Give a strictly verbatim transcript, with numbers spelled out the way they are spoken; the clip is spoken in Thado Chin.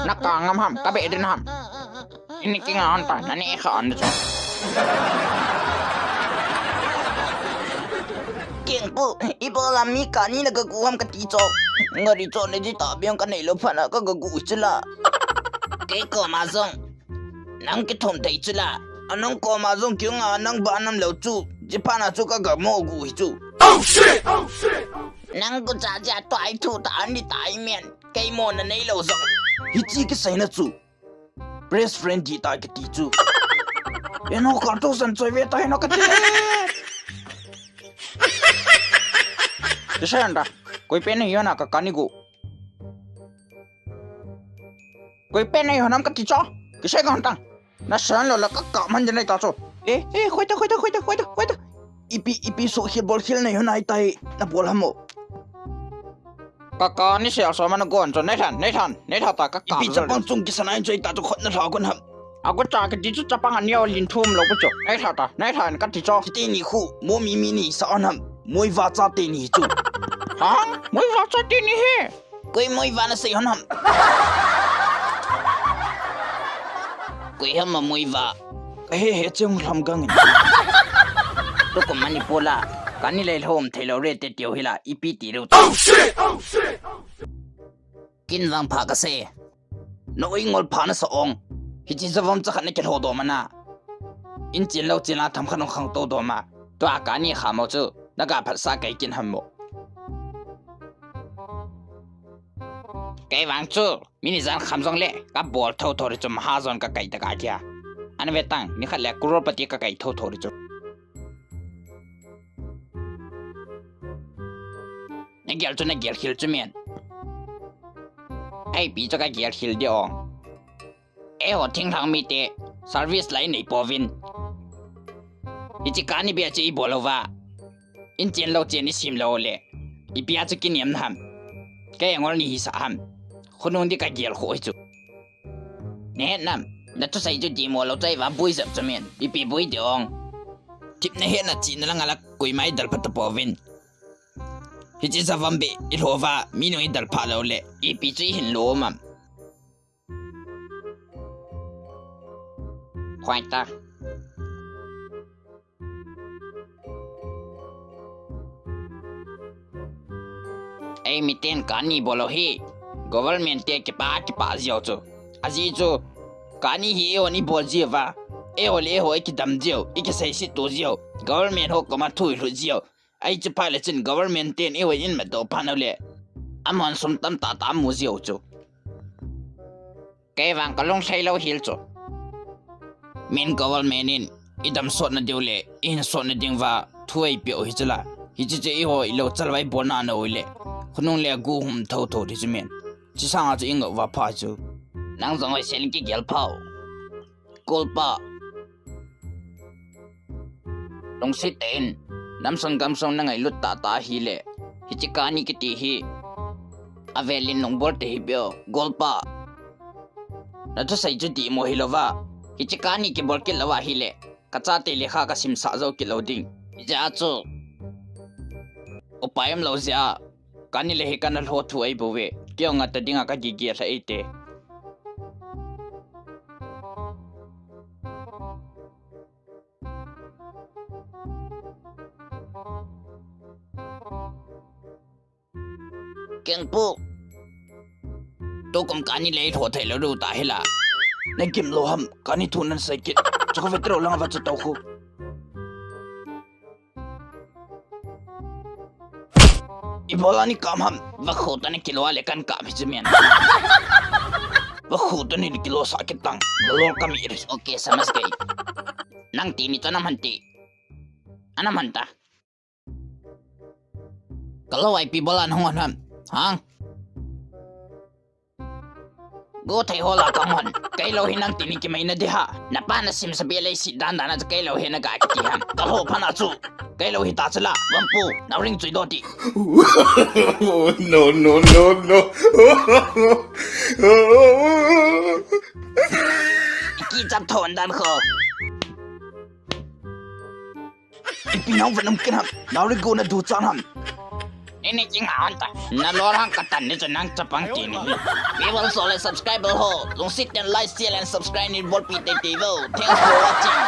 Na ka ngam ham, ka be din ham. Ini kinga an ta, na ni kha an chu. Kengpu, ibola mi kani na gagu ham kati chu. Ngari chu ne ji ta biang ka nei lou phat na ka gagu chu la. Kei koma jong nang kithum thei chu la. A nang koma jong kiunga nang ba nam lou chu. Ji phat na chu ka ga mo gu hi chu. Oh shit! Oh shit! Nang gu cha ja to ai thu ta ani tai men. Kei mo na nei lou jong. Hichi kisei na chu. Best friend di ta kiti chu. Eno kar to san choi ve ta heno kati. Kisei an ta. Koi pen hi na ka kani gu. Koi pen hi honam kati chu. Kisei ka hon tang. Na san lou la ka ka man jana ta chu. Eh, eh, khoi ta, khoi ta, khoi ta, khoi ta, khoi ta. Ipi, ipi su khil bol khil nei hon ai tai na bol hamo. Ka ka ni sia so mana gon chu, nei than, nei than, nei tha ta ka ka. Ipi chapang chung kisan ai choi ta chu khot na tha kon ham. A ko cha kiti chu chapang ani o lin thum lou ko chu. Nei tha ta, nei than kati chu. Kiti ni khu, mo mi mi ni sa on ham. Moi va cha te ni chu. Ha? Moi va cha te ni he. Koi moi va na sei hon ham. Koi ham ma moi va. Ka he he cheng lam gang. To ko mani pola. Kani lei lhom thei lou re te tiu hila ipi ti lou. Oh shit! Oh shit! Kin vang pha ka se. No i ngol pha na sa ong. Hichi javom cha khat na ke lho do mana. In chin lou chin la tham khan ong khang to do ma. To a kani kha mo chu. Na ka phat sa kai kin ham mo. Kei vang chu. Mini jan kham jong le, ka bol tho tho ri chu mahajon ka kai ta ka kia. An ve tang, ni khat le crorepati ka kai tho tho ri chu. Na gel chu na gel khil chu men. Ai pi chu ka gel khil di ong. Eiho thinglhang mite, service lai nei pouvin. Hichi kani bia chu i bol lou va. In chen lou chen i sim lou le. Ipi a chu kiniam na ham. Ka engol ni hi sa ham. Khonung di ka gel kho hi chu. Ne nam. Na thusei chu di mo lou chai va bui jap chu men. Ipi bui di ong. Tip na he na chi na lang ala koi mai dal phat ta pouvin. Hichi javam be i lho va. Mi nung i dal pha lou le. Ipi chu i hin lou mam. Khoi ta. Ei miten kani bol lou hi. Government te kipa kipa jiu chu. Aji chu. Kani hi eiho ni bol jiu va. Eiho le eiho i kidam jiu. I kisei sit to jiu. Government ho koma thu i lhut jiu. Ai chu pha le chun government ten i hoi in ma to pha nau le. Amon sum tam ta ta mu jiu chu. Kei vang ka lung sei lou hil chu. Min government in i dam sot na diu le, i hin sot na ding va thu ei piu hi chu la. Hichi chu i hoi lou chal vai bol na na oi le. Khonung le gu hum tho tho di chu men. Chi sanga chu i ngau va pha chu. Nang jong hoi sen ki gel phau. Golpa. Lungset tah in, namsung gamsung na ngailut tah tah ahile, hiche kani kiti hi, avel in nung bol te hi beh o, golpa. Na thusei chu dihmo hilou va, hiche kani kibol kit lou ahile, ka chate lekha ka simsah jou kit lou ding. Hijeh a chu, upai umlou jeh a, kani le hi kana lho thu ahi bouve. Kei jong ngah ta dinga ka gige lha eite. Kengpu. Tukum kani le lho thei lou diu ta hila. Na gim lou ham, kani thu nan sei kit. Chu ka ve tiro lang va chu tou khu. Ibola nei kam ham, va khu tah nei kilo a le kan kam hi chu mian. Va khu tah nei kilo sah kit tang, na lol ka mi ri. Okay, samas kai. Nang ti ni ta na man ti. Ana man ta. Ka lou ai pi bola na hung ham. Hang. Go thei ho la ka man. Kei lou hi nang ti ni kimai na di ha. Na pa na sim sa be lei si dan dan na kei lou hi na ga kiti ham. Ka lou pha na chu. Kei lou hi ta chu la. Vampu. Na ring chui do ti. No, no, no, no. Ki chap thon dan kho. Ipi nang va nang ken ham, nang ri go na du chan ham. Nini jing hon ta. Nalol hang katan ni chu nang chapang ti ni. Viewers ho le subscriber ho, lungset tah in like, share and subscribe nei bolpi teitei vo. Thanks for watching.